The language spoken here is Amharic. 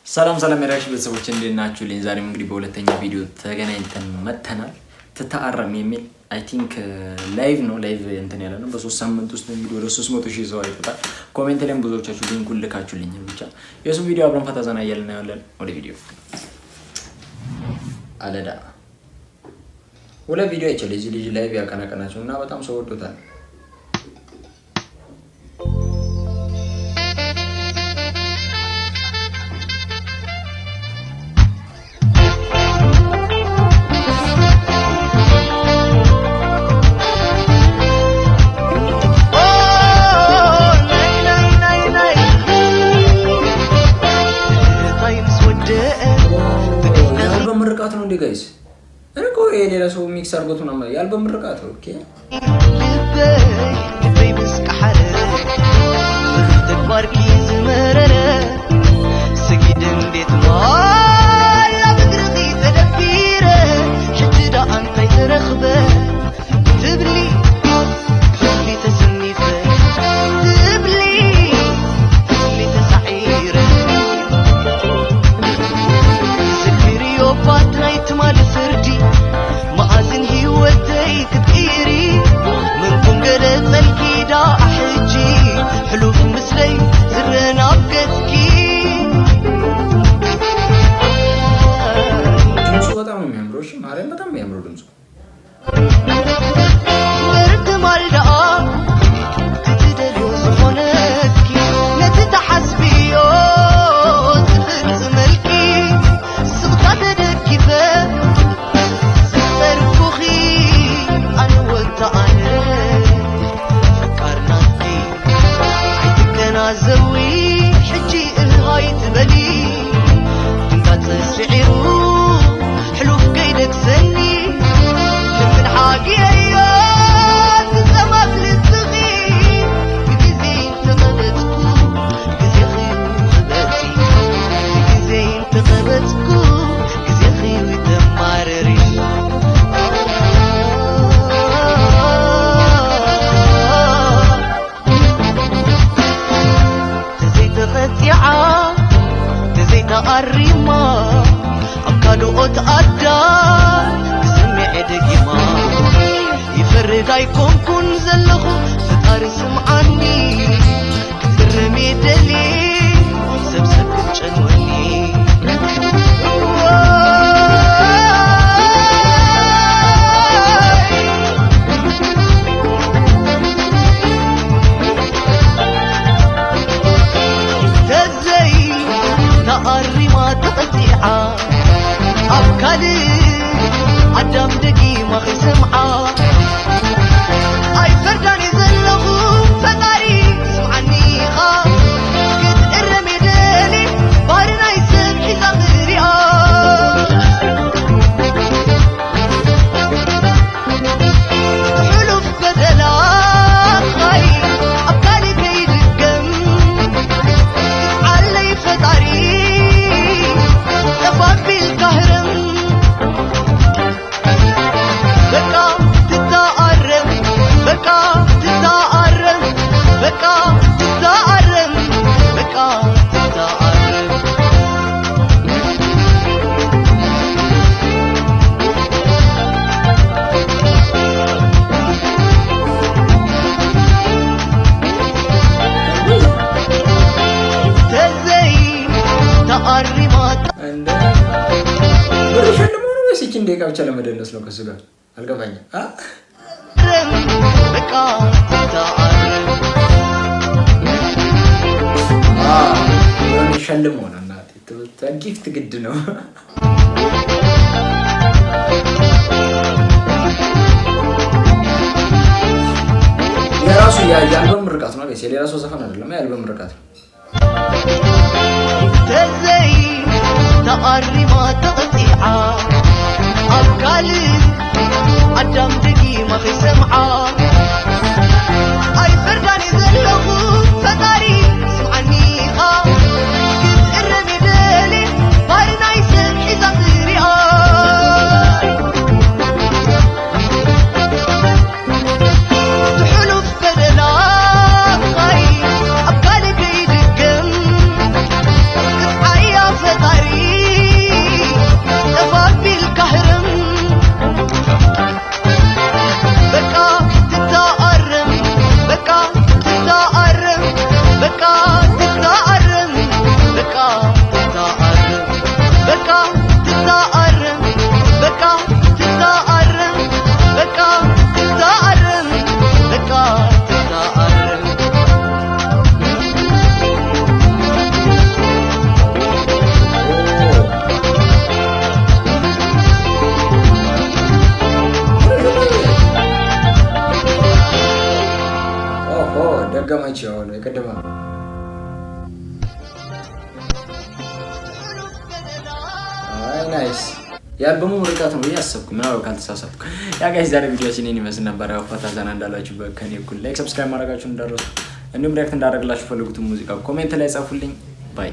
ሰላም ሰላም የራሽ ቤተሰቦች፣ እንዴት ናችሁልኝ? ዛሬም እንግዲህ በሁለተኛ ቪዲዮ ተገናኝተን መጥተናል። ትታረም የሚል I think live ነው፣ live እንትን ያለ ነው። በ3 ሳምንት ውስጥ እንግዲህ ወደ 300,000 ሰው አይቶታል። Comment ላይም ብዙዎቻችሁ link ኡን ልካችሁልኝ ብቻ የሱ ቪዲዮ አብረን ፈታ ዘና እያልን እናየዋለን። ወደ ቪዲዮ አለዳ። ሁለት ቪዲዮ አይቻለሁ። የዚህ ልጅ live ያቀናቀናቸው እና በጣም ሰው ወዶታል። የአልበም ምርቃት ነው እንዴ guys? እኔ እኮ የሌላ ሰው mix አድርጎት ምናምን የአልበም ምርቃት፣ okay። ልበይ ምስ ቀሓረ ተግባርኪ ዝመረረ ሰጊድ እንዴት ማላ ብግርኺ ተደፊረ ሕጂ ዳ እንታይ ተረኽበ ትብሊ ትብሊ ተሰኒፈ ትብሊ ትብሊ ተሳዒረ ዝክርዮ ባት ናይ ትማሊ ፍርዲ ማኣዝን ሂወተይ ክትቅይሪ ምንኩም ገለ ጸልኪዳ ሕጂ ሕሉፍ ምስለይ ዝረአ ናብ ገጽኪ። ድምፁ በጣም ነው የሚያምረው። እሺ ማርያም፣ በጣም የሚያምረው ድምፁ። ምርግማል ደኣ ክትደልዮ ዝኾነኪ ነቲ ተሓስብዮ ዝፍፅመልኪ ስቕታ ተደጊፈ ዝፀርኩኺ ኣነ ወታ ኣነ ፈቃርናትኪ ኣይትገናዘዊ ሕጂ እልሃይ ትበሊ ድንጋፀ ስዒሩ ሕሉፍ ከይደግሰኒ ልምን ሓጊየዮ ትፀማፍ ልብኺ ብግዜ እንተቐበፅኩ ግዜኺ ክበፂ ብግዜ እንተቐበፅኩ ግዜኺ ተማረሪ። ተዘይተቐፂዓ ተዘይተኣሪማ ኣብ ካልኦት ኣዳም ክስምዐ ደጊማ ይፈርድ ኣይኮንኩን ዘለኹ ፈጣሪ ስምዓኒ ክትርሚ ደሊ ሰብሰብ ክትጨንወኒ። ተዘይ ተኣሪማ ተቐፂዓ ኣብ ካልእ ኣዳም ደጊማ ኸይሰምዓ ኣይፈርዳን እየ ዘለኹ ፈጣሪ ስምዓኒ ኢኻ ክትእረም የደሊ ባህሪ ናይ ሰብ ሒዛ ክሪኣ ሕሉፍ በደላኻይ ኣብ ካልእ ከይድገም ዓለይ ፈጣሪ ጠፋቢልካ ህረም በቃ ትታኣረም በቃ ትታኣረም በቃ ትታኣረም በቃ ትታኣረም። ተዘይ ተኣሪማ እንደ ብር ሸልሞ ነው ወይስ ይቺን ደቂቃ ብቻ ለመደነስ ነው ከሱ ጋር? አልገባኝም። አ? በቃ ትታኣረም። የሆነ ሸልሞ ነው እናቴ። Gift ግድ ነው። የራሱ የአልበም ምርቃት ነው guys፣ የሌላ ሰው ዘፈን አይደለም። የአልበም ምርቃት ነው። ተዘይ ተኣሪማ ተቐፂዓ ኣብ ካልእ ኣዳም ደጊማ ኸይሰምዓ ኣይፈርዳን እየ ዘለኹ ፈጣሪ ስምዓኒ ኢኻ ክትእረም የደሊ ባህሪ ናይ ሰብ ሒዛ ክሪኣ ትሕሉፍ በደላኻይ ኣብ ካልእ ከይድገም ቅፅዓያ። ትታኣረም በቃ ትታኣረም በቃ ትታኣረም በቃ ትታኣረም በቃ ትታኣረም። ኦሆ፣ ደገመች። አሁን የቀደመ። አይ nice፣ የአልበሙ ምርቃት ነው ብዬ አሰብኩ። ምናልባት ካልተሳሳትኩ። Yeah guys፣ ዛሬ ቪዲዮችን ይህን ይመስል ነበር። ያው ፈታ ዘና እንዳላችሁበት ከኔ እኩል like፣ subscribe ማድረጋችሁን እንዳትረሱ፣ እንዲሁም react እንዳደረግላችሁ ፈልጉትን ሙዚቃ comment ላይ ጻፉልኝ። Bye.